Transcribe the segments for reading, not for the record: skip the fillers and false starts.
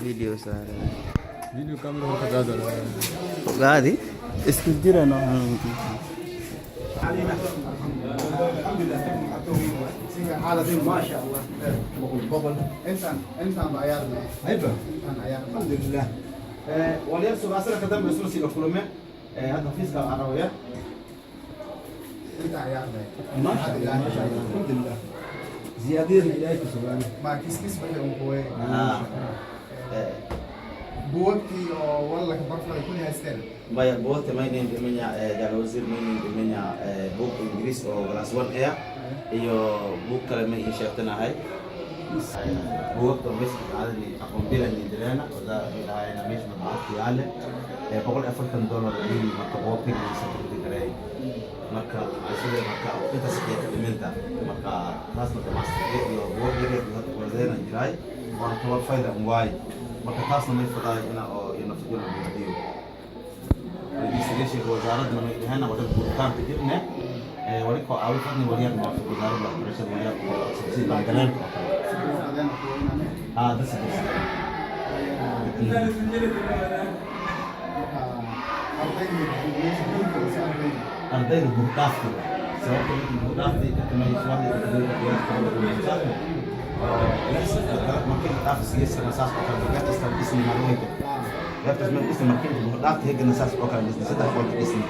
Video saaran. Video camera ka qaado. Qaadi isku jiraan. Xaaladin, maasha Allah, boqol boqol. Intaan ba ciyaarnay. Ayba. Intaan ciyaarnay. Alxamdulilah, waliyar sugaasana ka dambe isla sii kulme hadda xafiiska carabaya. Intaan ciyaarnay. Maasha Allah, maasha Allah, alxamdulilah, ziyaadadana Ilaahay ku sugaan. Ma kiskis waxay un kuwe. Ah. Buugagtii oo walaka barfada kuli haysteen. Maya, buugta maynin dhimanya, jaal wasiir, maynin dhimanya buug Ingiriis oo class 1 ah iyo buug kale ma ii sheegtanahay. Buugagta meesha qaadani aqoon bilan direena wada ilaahayna meesha madbacadka yaale $140 ayuu. Marka buugta security gareey, marka sida marka intaas ay ka dhiminta, marka taasna dhamaystiray iyo buug yar yar hadda wadadeena jiraay waana toban fayda waay. Marka taasna may fadaay ina oo ina fadilo weydiiyo weydiisayaasha wasaaradda may dhaheen wada buuritaanka jirne wali ko aawi fadni waliyar maafik wasaaradda waxbarashada waliyar oo si bangaleenka oo kale. Adeena kuweynane. Ah, das das. Marka ardayda meesha guurka mise ardayda? Ardayda buurdhaafti, sababta markii buurdhaafti inta may subaxdii markii dhaaf sigeysana saas oo kale gaartasta dhisni maalmoyka gaartas ma dhisni. Markii buurdhaafti hegana saas oo kale dhisni, saddex qolka dhisni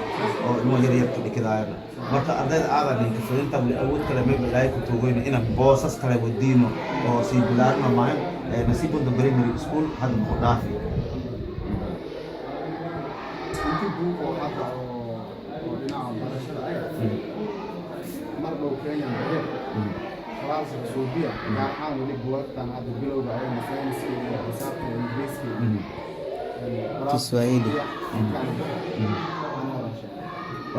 oo ilmo yar yar ka dhikadaayana. Marka ardayda aadan ninka fadinta wali awood kale mayba Ilaahay ku tuugoyna inaan boosas kale wadiino oo sii bilaarno maayo. Nasiibunda Primary School hadda buurdhaafi. Inti buug oo hadda oo dhinaca barashada ay mar dhow Kenya bahe qoraalka Suubiya, gaar ahaan weli buugagtan hadda bilowga ayana sayniska iyo xisaabta iyo Ingiriiska iyo Kiswahili.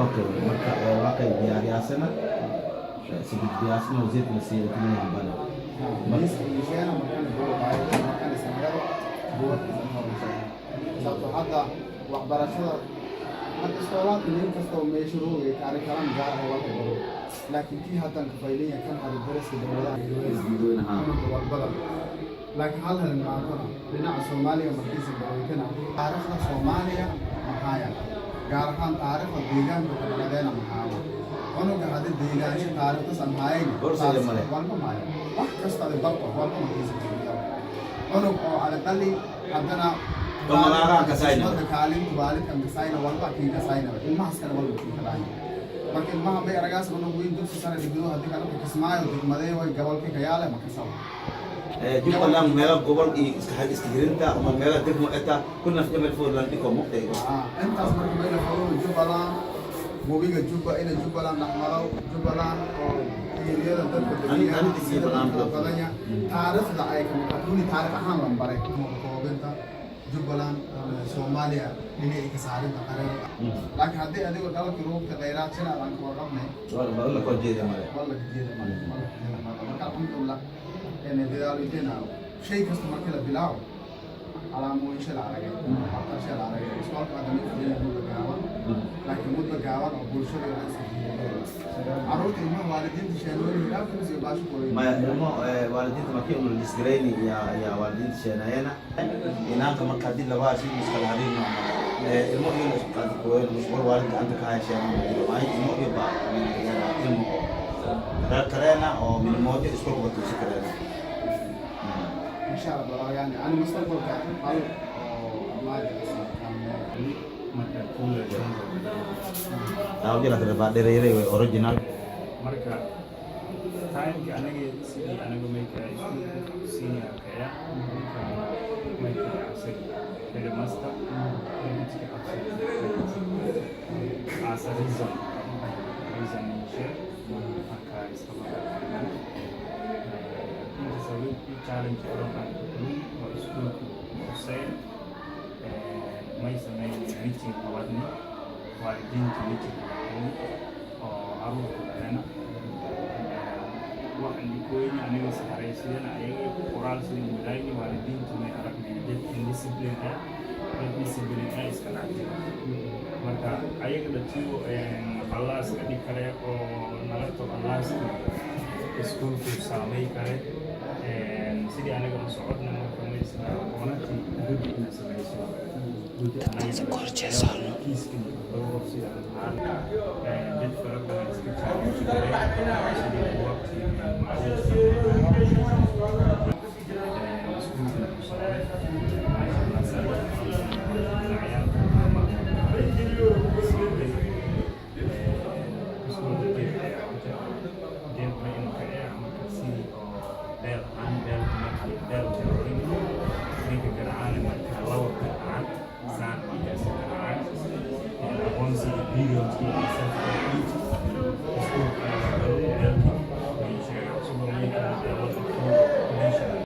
Okay, marka waa kay diyaariyaasana si gudbiyaasana wasiirka la siiyay inuu bana. Miiska misheena markan buug markan ismagaro buugagtiisa horan, sababto hadda waxbarashada hadda iskoolaadka nin kasta oo meesha roogay kaarikalam gaar ah waa baro, laakiin kii haddan ka faylanya kan hadda daraska dowladaha walbada. Laakiin hal hal maantana dhinaca Soomaaliga markiisa barooykana taariikhda Soomaaliya maxaaya, gaar ahaan taariikhda deegaanka kudhaladeena maxaaya, cunuga hadda deegaansho taariikhdasan haayayna Horseeda male. Walba maayo, wax kasta adi barto walba markiisa fiiriyo cunug oo ada dhali haddana Dhamalaagaan kasayna. Xushmada kaalinta waalidkan kasayna, walba kiin kasayna, ilmahaas kale walba kiin kadhaaya. Marka ilmaha bay aragaas cunug weyn dugsi sare dhigdo, haddii kale Kismaayo degmadee way gobolkii kayaale ma kasaba. Jubbaland meelo gobol iyo iska iska hirinta ama meelo degmo eta kuna meel fudlan dhiko muqtaygo. Ah, intaas marka mayla furo Jubbaland, webiga Jubba ina Jubbaland dhexmaro, Jubbaland oo eeriyada dadka degan sida kala badanya taariikhda ay ka maqan taariikh ahaan lan baray koobinta Jubbaland Soomaaliya dhinacii ka saarinta qareer. Laakiin haddii adigoo dalkii ruugta khayraad sina aan ka warqabnay wala koo jeeda male. Wala ka jeeda male, wala ka jeeda male. Marka alxamdulillah ina dadaalidena shay kasta markii la bilaabo calaamooyin la aragay, waxbarasho la aragay. Iskoolka hadda mid fadhiya muddo gaaban, laakiin muddo gaaban oo bulshada oo dhan iska jiidatay carruurta, ilmaha waalidiinta sheelooyin hilaafkiisa iyo baasho kooyin. Maya, ilmo waalidiinta markii unu disgarayni ya waalidiinta sheenayena inaanka. Marka haddii labaa si iskala hariirno ilmo iyo isku qaadi kooyen mashquul waalid gacanta ka haysheen maayo, ilmo iyo ba ilmo oo reer kareena oo minimoojo iskuulka batuusi kareena. Insha Allah, yani ani mustaqbalka hal oo armaajo ka Marka kuula Taawjila kale dhereeray way original. Marka timeka anaga sidii anaga mayka iskuulka senior kaya ninka mayka asaga headmaster deputy absent as a reason share. Marka iskaba inta weli challenge oo aan kulmin oo iskuulku khuseen may sameyn meeting qabanni, waalidiinta meeting qabanni oo caruurta dhalena waxaan dhikooyin aniga saxaraysidana ayaga qoraal sidii wadaagni. Waalidiinta may aragnay dad indiscipline ah, dad discipline ah iska dhex jira. Marka ayaga dhatiyo qallaas ka dhig kare oo nalato qallaaska iskuulku saamay kare sidii aniga u socodna. Marka may Isla aqoonantii guddi ina samayso guddi kiiska lagu ahaan dad fara badan iska challenge gareey sidii buugaagtii iskuulkana ku socday, maasha Allah. Ciyaalka ama iskuulka geed ayaa ku jira, geed ma inka ee marka sidii oo beel ahaan, beelka markii beelka ninka garacaani marka laba garacan saan markaas garacan aqoonsiga periodkii.